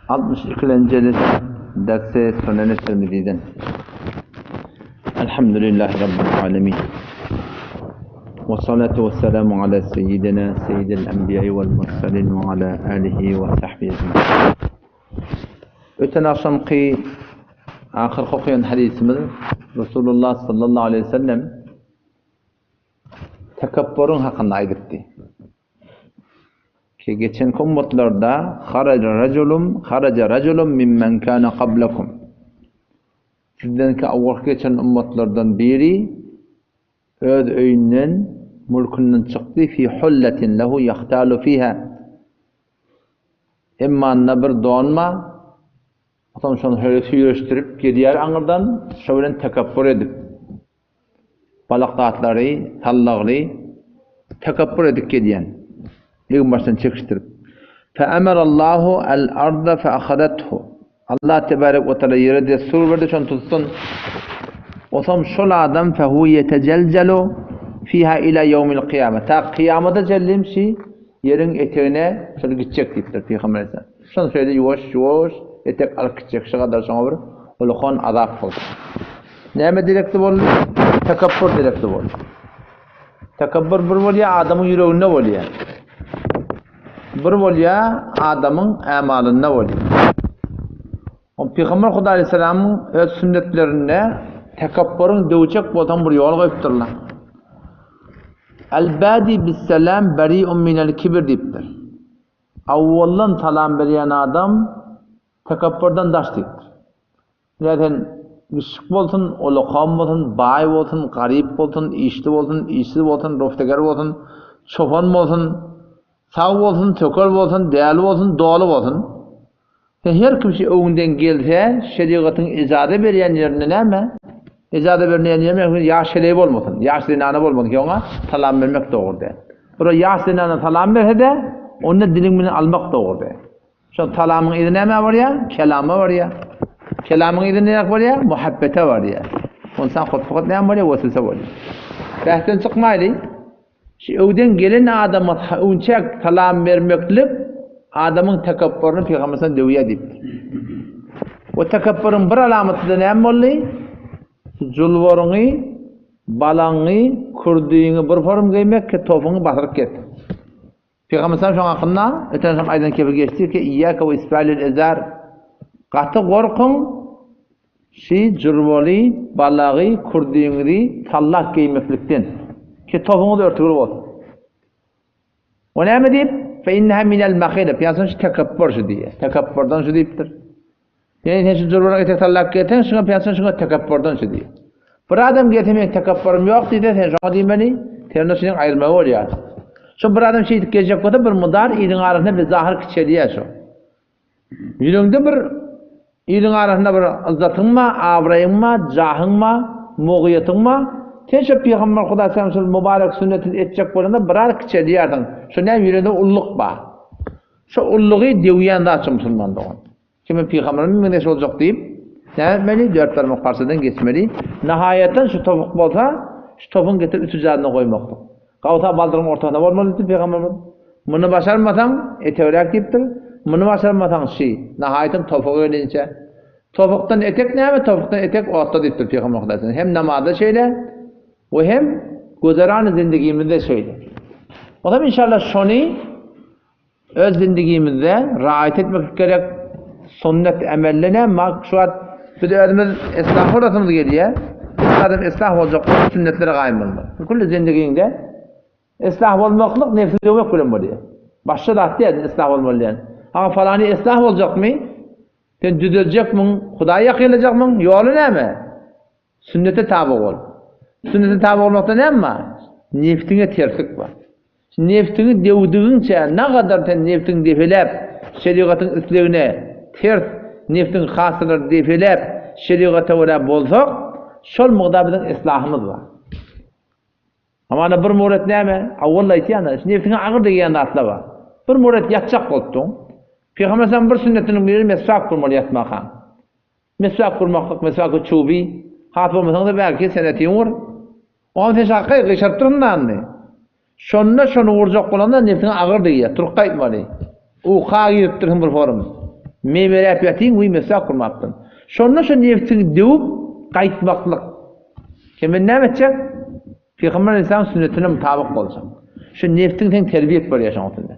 62-lenji jilid dersi Sunan-y Tirmiziden. Elhamdülillahi Rabbil alemin. Ve salatu ve selamu ala seyyidina seyyidil enbiya'i vel mursalin ve ala alihi ve sahbihi ecmaîn. Öten akşamky ahyrky okaýan hadysymyz Resulullah sallallahu aleyhi ve sellem tekebburyň hakynda aýdypdy. Ki geçenki ummatlarda haraja rajulum haraja rajulum mimmen kana qablakum. Sizdenki awalky geçen ummatlardan biri öz öýünden, mulkundan çykdy fi hullatin lehu yahtalu fiha. Emmanda bir donma, soň şony şöyle süýreşdirip gelýär aňyrdan, şo bilen tekebbur edip. Balak zatlary sallagly tekepbur edip gelýän. Egin-başdan çekişdirip. Fe'emerallahu el-arda fe'ahadathu. Allah tebarek we taala ýere dessur berdi, şony tutsun. Osam şol adam fehu yetejelcelu fiha ila ýewmil kyýame. Ta kyýamata çenli şi ýeriň etegine şol gitjek diýipdir Pygamber aleyhisselam. Şony şeýle ýuwaş-ýuwaş etek alyp gitjek. Şu gadar şoňa bir ulukan azap bolsun. Näme derekli boldy? Tekepbur derekli boldy. Tekepbur bir bolýar, adamyň ýüreginde bolýar. Bir bolýar, adamyň ämalynda bolýar. O Pygamber Hudaý aleyhisselamyň öz sünnetlerinde tekepburyň döwjek bolsaň bir ýol goýupdyrlar. El-badi bis-salam bari'un minel kibr diýipdir. Awwaldan salam berýän adam tekepburdan daş diýipdir. Ýa sen kiçjik bolsun, ulakam bolsun, baý bolsun, garyp bolsun, işli bolsun, işsiz bolsun, rofteger bolsun, çopan bolsun, sag bolsun, sökel bolsun, däli bolsun, doly bolsun. Sen her kim şu öňüňden gelse, şerigatyň ejaza berýän ýerinde näme? Ejaza bermeýän ýerinde ýaş heleý bolmasyn, ýaş zenana bolmasyn ki oňa salam bermek dogry däl. Bir ýaş zenana salam berse-de, onda diliň bilen almak dogry däl. Şol salamyň yzy nämä barýar? Kelama barýar. Kelamyň yzy näme barýar? Muhabbete barýar. Onsoň hut-hut näme bolýar? Weswese bolýar. Bähden çykmaýly. Şu öwden gelen adama öňçäk salam bermeklik adamyň tekepburyny Pygamber sallam döwýär diýipdir. O tekepburyň bir alamaty-da näme boldy? Julbaryňy, balaňy, kürdüňi bir forum geýmek, topuňy basyryp gez. Pygamber sallam şoň hakynda öten şam aýdan kebi geçdi ki, Iyyâke ve isbâlil izâr. Gaty gorkuň şi jurbaly, balagy, kürdüňizi sallap geýmeklikden. Ki topuňyz örtügli bolsun. O näme diýip? Fe inneha minel mahile. Pygamber şu tekepbur şu diýýär. Tekepburdan şu diýipdir. Ýöne sen şu jurbalyň etek sallap gelseň, şuňa pygamber şuňa tekepburdan şu diýýär. Bir adam gelse meň tekepburym ýok diýse, sen şoňa diýmeli, sen onda şuny aýyrmaly bolýar. Şo bir adam şeýdip geljek bolsa, bir mudar iliň arasynda bir zahyr kiçelýär şo. Ýüregiňde bir iliň arasynda bir yzzatyň bar, abraýyň bar, jahyň bar, mugyýetiň bar. Sen şo pygamber Hudaý sallam şol mubarek sünnetini etjek bolanda biraz kiçelýärsiň. Şo näme ýüregiňde ulluk bar. Şo ullugy döwýän zat şo musulman dogan. Kime pygamberime meňzeş boljak diýip, näme etmeli? Dört barmak parçadan geçmeli. Nahaýatdan şu topuk bolsa, şu topuň getirip üç ujadyna goýmaklyk. Gawsa baldyryň ortasynda bolmaly diýipdir pygamberimiz. Muny başarmasaň, etegräk diýipdir. Muny başarmasaň, şi. Nahaýatdan topuga gelinçä. Topukdan etek näme? Topukdan etek otda diýipdir pygamber Hudaý. Hem namazda şeýle we hem güzerany zindigimizde şeýle. O zaman inşallah şony Öz zindigimizde raýat etmeklik gerek. Sünnet emelde näme bar? Şu wagt biz özümiz eslah bolasymyz gelýär. Bir adam eslah boljak bolup sünnetlere gaýym bolmaly. Külli zindigiňde eslah bolmaklyk nebsi döwmek bilen bolýar. Başga zat däl eslah bolmaly diýen. Aga falany eslah boljakmy? Sen düzeljekmiň? Hudaýa ýakynlajakmyň? Ýoly näme? Sünnete taby bol. Sünnete taby bolmakda näme bar? Nebsiňe terslik bar. Nebsiňi döwdügiňçe, nagadar sen nebsiňi depeläp, şerigatyň islegine ters, nebsiň hasalaryny depeläp, şerigata görä bolsak, şol mugdar biziň islahymyz bar. Hamana bir muret näme? Awwal aýtýan-da, şu nebsiňe agyr degýän zatlar bar. Bir muret ýatjak bolupdyň. Pygamber sallam bir sünnetiniň biri meswak gurmaly ýatmakaň. Meswak gurmaklyk, meswaky çubi, has bolmasaň-da belki senetiňi gur. Oňam sen şaky gyşaryp durun-da indi. Şonda şony gurjak bolanda nebsiňe agyr degýär, turup gaýtmaly. Uka giripdirsiň bir forum. Meýmiräp ýatyň, wiý meswak gurmapdyryn. Şonda şu nebsiňi döwüp gaýtmaklyk. Sen men näme etjek? Pygamber aleyhisselam sünnetine mutabyk boljak. Şu nebsiň sen terbiýe et bolýar şoň üstünde.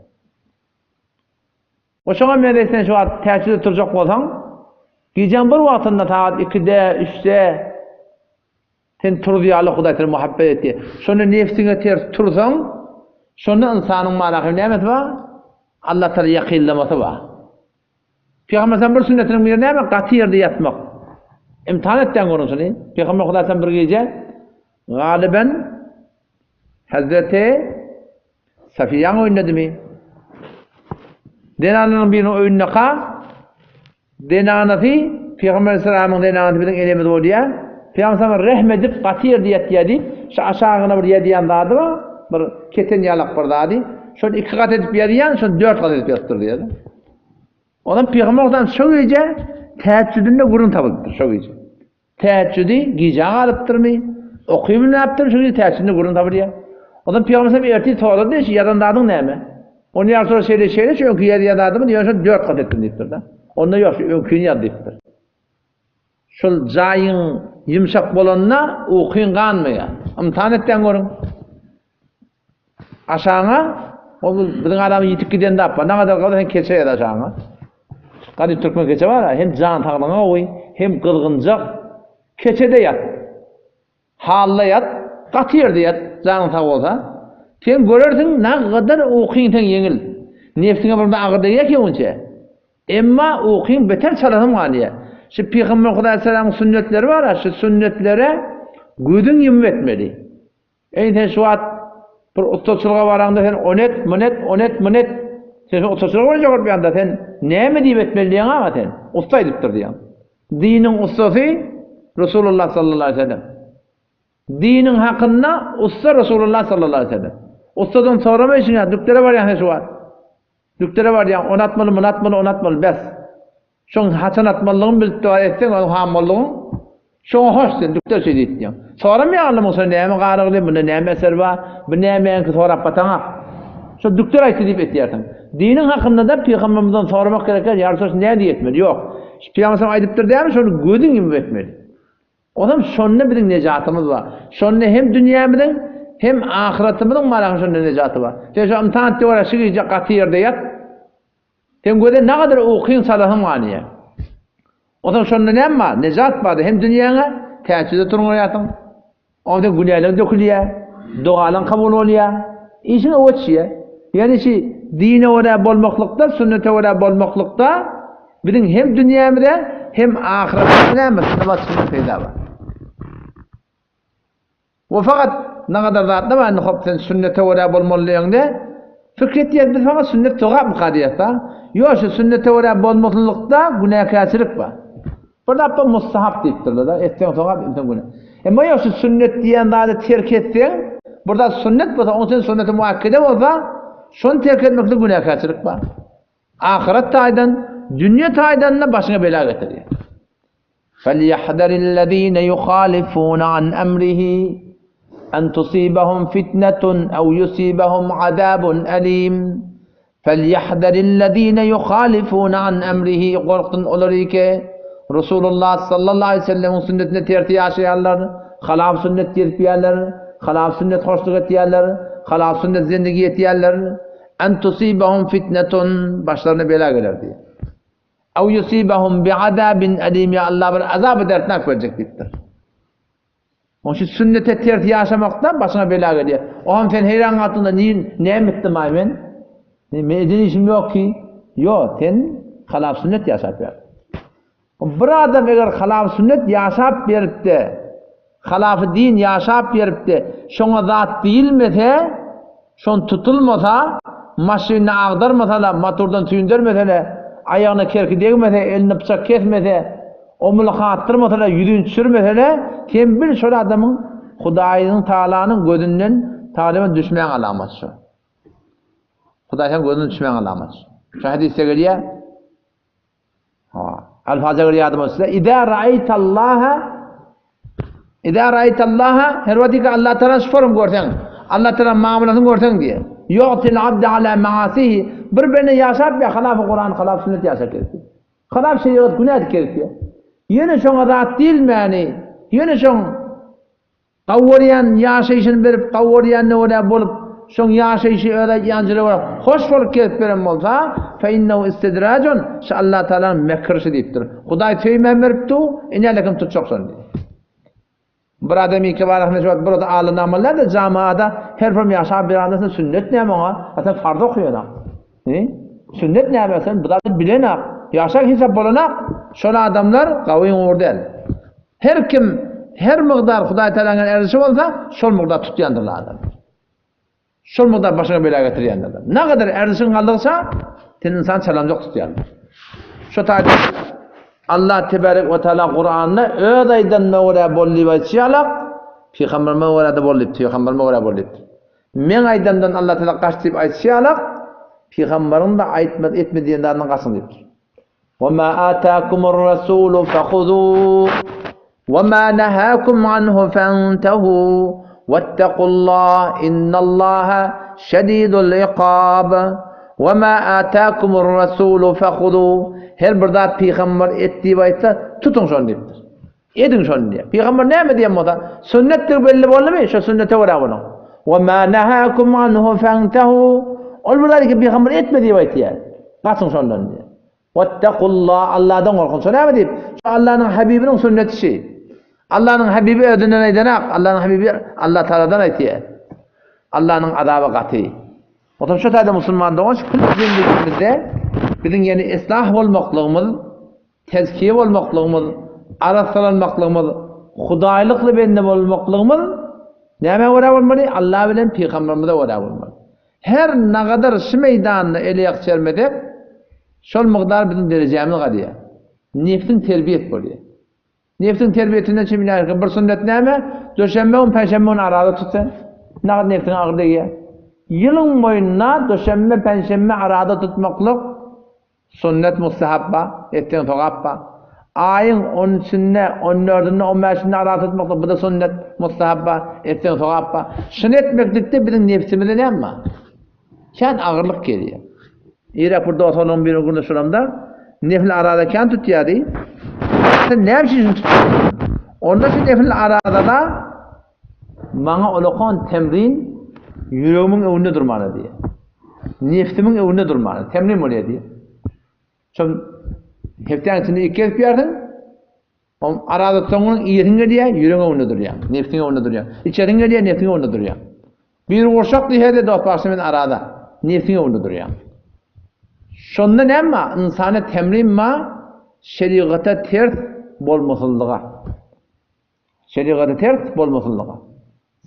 O şoňa meňzeş sen şu wagt täçede turjak bolsaň, gijäň bir wagtynda sagat ikide, üçde sen turuz ýaly Hudaý seni muhabbet etýär. Şonda nebsiňe ters tursaň, şonda ynsanyň manahy nämesi bar? Allah Taala ýakynlamasy bar. Pygamber sallam bir sünnetiniň biri näme? Gaty ýerde ýatmak. Imtihan etýän görüň şuny. Pygamber Hudaý sallam bir gije galyban Hazreti Safiýaň öýündedimi? Zenanlaryň biriniň öýündeka zenanasy Pygamber aleyhissalamyň zenanasy biziň enemiz bolýar. Pygamber aleyhissalam rehm edip gaty ýerde ýatýar diýip, şu aşagyna bir ýazýan zady bar, bir keten ýalak bir zady. Şony iki gat edip ýazýan, şony dört gat edip ýazypdyr diýýär. Ondan Pygamber aleyhissalam şo gije täheçjüdinde gürrüň tapylypdyr şo gije. Täheçjüdi gijä galypdyrmy? Oky bilmäpdir, şo gije täheçjüdinde gürrüň tapylýar. Ondan Pygamber aleyhissalam ertir sorady, şu ýazan zadyň näme? Onda ýa Resulallah şeýle şeýle şu öňki ýazýan zadymy ýöne şony dört gat etdim diýipdir-de. Onda ýok şu öňkini ýaz diýipdir. Şol jaýyň ýumşak bolanda ukyň ganmaýar. Ymtahan etýän görüň. Aşaňa, ol biziň adamyň ýitip giden zat bar. Nagadar galsa sen keçe ýaz aşaňa. Gadyp türkmen keçe bar, hem jan saglygyňa gowy, hem gyzgynjak. Keçede ýat. Halda ýat, gaty ýerde ýat, janyň sag bolsa. Sen görersiň, nagadar ukyň seň ýeňil. Nebsiňe bir agyr degýär ki onça. Emma ukyň beter çalasym galýar. Şu Pygamber Hudaý salamyň sünnetleri bar-a, şu sünnetlere gözüň ýumup etmeli. Eý sen şu wagt bir ussaçylyga baraňda sen ony et, muny et, ony et, muny et. Sen şu ussaçylyga boýunça bolup ýanda sen näme diýip etmeli diýýäň aga sen. Ussa aýdypdyr diýýäň. Diniň ussasy Resulullah sallallahu aleyhi ve sellem. Diniň hakynda ussa Resulullah sallallahu aleyhi ve sellem. Ussadan soramaýşyň ýa dükdere barýaň sen şu wagt. Dükdere barýaň, ony atmaly, muny atmaly, ony atmaly, bes. Şoň haçan atmalydygyny bilip doga etseň, onuň hammallygyň şoňa hoş sen, dükder şeý diýip diýýäň. Soramaýaň alymyň şo näme garygly, munda näme eser bar, bu nämäňki sorap bataňak. Şo dükder aýtdy diýip etýärsiň. Diniň hakynda-da pygambermizden soramak gerek däl, ýa Resulallah näme diýip etmeli? Ýok. Şu pygamber aýdypdyr dälmi, şony gözüň ýumup etmeli. Onam şonda biziň nejatymyz bar. Şonda hem dünýämiziň, hem ahyratymyzyň marahy şonda nejaty bar. Sen şo ymtahan etdi görä şu gije gaty ýerde ýat. Sen göze nagadar ukyň salasyň galýar. Onsoň şonda näme bar? Nejat bar hem dünýäňe täçede turňaýarsyň. Onsoň günäleň dökülýär, dogalaň kabul bolýar, işiň öwe düşýär. Ýagny şu dine görä bolmaklykda, sünnete görä bolmaklykda biziň hem dünýämize, hem ahyretimize näme? Namaz sünnet peýda bar. We fakat nagadar zatlar bar indi hop sen sünnete görä bolmaly diýeňde pikir etýäs biz fakat sünnet sogapmyka diýýäs-da. Ýok şu sünnete görä bolmaslykda günäkärçilik bar. Bir zat bar mustahap diýipdirler-de etseň sogap etmeseň günä. Emma ýok şu sünnet diýen zady terk etseň bir zat sünnet bolsa oň üçin sünneti muakkede bolsa şony terk etmekde günäkärçilik bar. Ahyret taýdan dünýe taýdan-da başyňa bela getirýär. فَلْيَحْذَرِ الَّذ۪ينَ يُخَالِفُونَ عَنْ أَمْرِهِ أَنْ تُصِيبَهُمْ فِتْنَةٌ أَوْ يُصِيبَهُمْ عَذَابٌ أَلِيمٌ فَلْيَحْذَرِ الَّذ۪ينَ يُخَالِفُونَ عَنْ أَمْرِهِ Gorksun olary ki, Resulullah sallallahu aleyhi ve sellemiň sünnetine tersi ýaşaýanlar, halaf sünnet gezipýärler, halaf sünnet hoşluk etýärler, halaf sünnet zendigi etýärler. En tusibahum fitnetun başlaryna bela geler diýýär. Ew yusibahum bi'azabin alim ýa Allah bir azaby dertnak berjek diýipdir. Oň üçin sünnete ters ýaşamakda başyňa bela gelýär. Oňam sen heýran galdyňda näme etdim-aý men? Men eden işim ýok ki. Ýok, sen halap sünnet ýaşap ýör. Bir adam eger halap sünnet ýaşap beripde, halafy din ýaşap beripde, şoňa zat diýilmese, Şon tutulmasa, maşynyny agdarmasa-la, motordan tüýndermese-le, aýagyna kerki degmese, eline pyçak kesmese, omulaka atdyrmasa-la, ýüzüni çürmese-le, sen bil şol adamyň Hudaýyň Tagalanyň gözünden talyba düşmäň alamaty şo. Hudaý seň gözünden düşmäň alamaty şo. Şu hadysda gelýär. Ha. Alfaza göre ýadyma düşse, Idâ ra'aýtallaha Idâ ra'aýtallaha her wagtyky Allah Taala şu forum görseň, Allah Taala muamalasyny görseň diýe. Yu'til abde ala ma'asihi. Bir bende ýaşap ýa halafy Kuran, halaf sünnet ýaşap gezipdi. Halaf şerigat günä edip gezipdi. Ýöne şoňa zat diýilmäni, ýöne şoň Gowurýan ýaşaýşyny berip, gowurýanyna görä bolup, şoň ýaşaýşy öz aýdýanjyna görä hoş bolup gezip beren bolsa, fe innehu istidrajun, şu Allatagalaň mekirşi diýipdir. Hudaý söýmän beripdi, ine kim tutjak şony diýip. Bir adam iki barasynda şu wagt bir aly namallar-da jamaada her bir ýaşap bir adamsa sünnet näme oňa? A sen farz okaýanak. He? Sünnet näme sen bu zady bilenak. Ýaşap hesap bolanak. Şol adamlar gawy ugur däl. Her kim her mugdar Hudaý Tagalaň erzişi bolsa, şol mugdar tutýandyrlar adam. Şol mugdar başyňa bela getirýändirler. Nagadar erzişiň galdygyça, sen insan çalamjak tutýandyr. Şo taýda Allah tebarek we taala Kuranda öz aýdanyna görä bol diýip aýtşy ýalak, pygamberime görä-de bol diýip, pygamberime görä bol diýipdir. Meň aýdanymdan Allah Taala gaç diýip aýtşy ýalak, pygamberiň-de aýtmaz, etme diýen zadyndan gaçyň diýipdir. Wema atakumur rasulu fehuzu wema nahakum anhu fentehu wettakullah innallaha şedidul ikab. Wema atakumur rasulu fehuzu Her bir zat pygamber et diýip aýtsa, tutuň şony diýipdir. Ediň şony diýýär. Pygamber näme diýen bolsa, sünnetdigi belli boldumy, şo sünnete görä boluň. Wa ma nahakum anhu fantahu. Ol bir zady ki pygamber etme diýip aýtýar. Gaçyň şondan diýýär. Wattaqullah, Allahdan gorkuň. Şo näme diýip? Şo Allahnyň Habibiniň sünneti şi. Allahnyň Habibi özünden aýdanak, Allahnyň Habibi Allah Taaladan aýtýar. Allahnyň azaby gaty. Otam şo taýda musulman dogan şu zindigimizde biziň ýene islah bolmaklygymyz Tezkiýe bolmaklygymyz, arassalanmaklygymyz, hudaýlykly bende bolmaklygymyz nämä görä bolmaly? Allah bilen pygamberimize görä bolmaly. Her nagadar şu meýdanda ele-ýak çermesek, şol mukdar biziň derejämiz galýar. Nebsiň terbiýesi bolýar. Nebsiň terbiýesinden çem ilerki bir sünnet näme? Döşenbe gün, penşenbe gün araza tut sen. Nagat nebsiňe agyr degýär. Ýylyň boýunda döşenbe, penşenbe araza tutmaklyk Sünnet mustahap ba, etseň sogap ba. Aýyň on üçünde, on dördünde, on bäşinde araza tutmaklyk bu-da sünnet mustahap ba, etseň sogap ba. Şuny etmeklikde biziň nebsimize näme bar? Kän agyrlyk gelýär. Irek bir dost ogluň biri gürleşilemde, nefil araza kän tutýardy. Sen näme üçin şuny tutýaň? Onda şu nefil arazada maňa olakan temrin ýüregimiň öňünde durmana diýýär. Nebsimiň öňünde durmana, temrin bolýar diýýär. Şol hepdäniň içinde iki gezip ýersiň, Oň araza tutsaň iýesiň gelýär, ýüregiň öňünde durýar, nebsiň öňünde durýar. Içesiň gelýär, nebsiň öňünde durýar. Bir gurşak diýse-de dost bagşy men araza, nebsiň öňünde durýar. Şonda näme bar? Ynsana temrin bar, şerigata ters bolmasynlyga. Şerigata ters bolmasynlyga.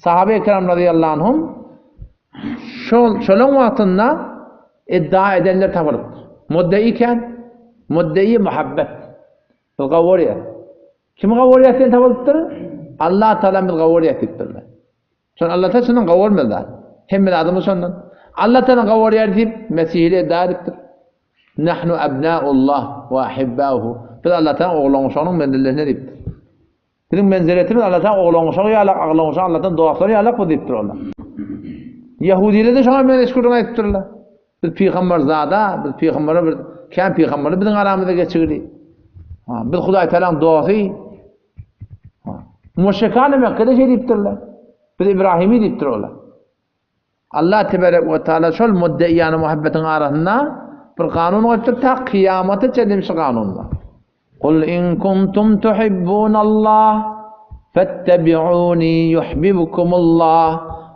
Sahabe-i kiram razyýallahu anhum şol şolaň wagtynda iddia edenler tapylypdyr. Muddei kän, muddei muhabbet. Biz gowurýas. Kimi gowurýas diýen tapylypdyr? Allah Taala biz gowurýas diýipdirler. Şol Allah Taala şundan gowurmaz zat. Hemme zadymyz şondan. Allah Taala gowurýar diýip Mesihli iddia edipdir. Nahnu abnaullah we ahibbauhu. Biz Allah Taala oglan-uşagynyň menzillerinde diýipdir. Biziň menziletimiz Allah Taala oglan-uşagy ýalak, aglan-uşak Allahdan dostlary ýalak bu diýipdir olar. Ýahudiler de şoňa meňzeş gürrüň aýdypdyrlar. Biz pygamber zada, biz pygambere bir kän pygamberler biziň aramyzda geçigdi. Ha, biz Hudaý Taalanyň dosty. Ha. Müşrikler Mekgede şeý diýipdirler. Biz Ibrahimi diýipdir olar. Allah tebarek we taala şol muddeýany muhabbetiň arasynda bir kanun goýupdyr, ta kyýamata çenli şu kanun bar. Kul in kuntum tuhibbunallah fettebi'uni yuhibbukumullah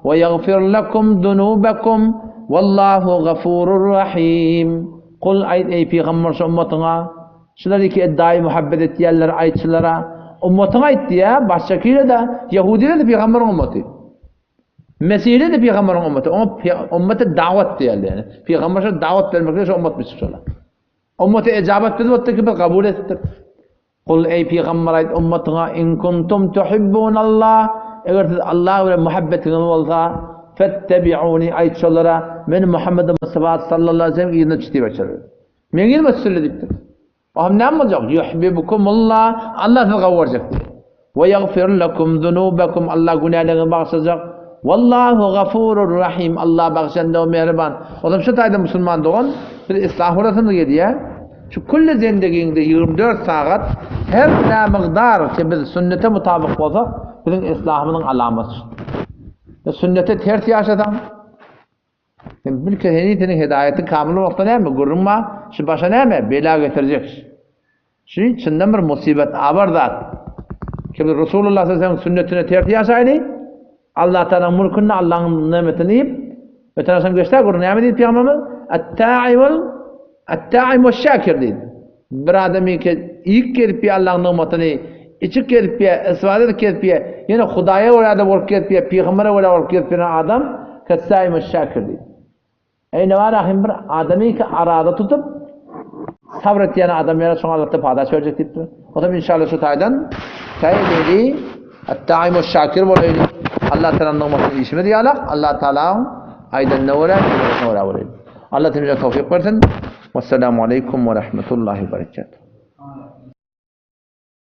we ýagfir lekum zunubakum wallahu gafurur rahim. Kul aýt eý pygamber şu ummatyňa şular iki eddaýy muhabbet etýänler aýt şulara ummatyňa aýt diýä başga kire-de ýahudiler-de pygamberiň ummaty. Mesihli-de pygamberiň ummaty. Oňa ummaty dawat diýerler ýani. Pygamber şo dawat bermekde şo ummat biçip şolar. Ummaty ejabat biz boldy ki biz kabul etdik. Kul eý pygamber aýt ummatyňa in kuntum tuhibbunallah eger siz Allah bilen muhabbetiňiz bolsa fettebi'uni aýt şolara men Muhammed Mustafa sallallahu aleyhi ve sellem yzyna düş diýip aýtşalar. Men yzyma düşsünler diýipdir. Ohm näme boljak? Yuhibbukumullah, Allah sizi gowurjak diýýär. We ýagfir lekum zunubakum, Allah günäleriňizi bagyşlajak. Wallahu gafurur rahim, Allah bagşanda we mähriban. Ozam şu taýda musulman dogan biz islah bolasymyz gelýär. Şu külli zendegiňde 24 sagat her nä mygdar ki biz sünnete mutabyk bolsak, biziň islahymyzyň alamaty. Sünnete ters ýaşasaň, Sen bil ki heniz seniň hidaýatyň kamyl bolmakda näme gürrüň bar, şu başa näme bela getirjek. Şu çyndan bir musybat abar zat. Ki biz Resulullah sallallahu aleyhi ve sellem sünnetine ters ýaşaýly, Allah Taalanyň mulkunda Allahyň nimetini iýip, öten agşam geçdi gürrüň näme diýdi pygamberimiz? At-taimul at-taim we-şakir diýdi. Bir adamy ki iýip gezip ýa Allahyň nygmatyny, içip gezip ýa, istifade edip gezip ýa, ýene Hudaýa görä-de bolup gezip ýa, pygambere görä bolup gezip ýören adam Kes-saimi şakir diýdi. Eý newara hem bir adamy ki araza tutup sabr etýän adam ýa şoňa Allah padaş berjek diýipdir. O zaman inşallah şu taýdan täýleli at-taimu şakir bolaýly. Allah Taalanyň nygmatyny işimiz ýalak, Allah Taalanyň aýdanyna görä, görä bolaýly. Allah temize towfik bersin. Wessalamu aleýkum we rahmetullahi we berekatuh.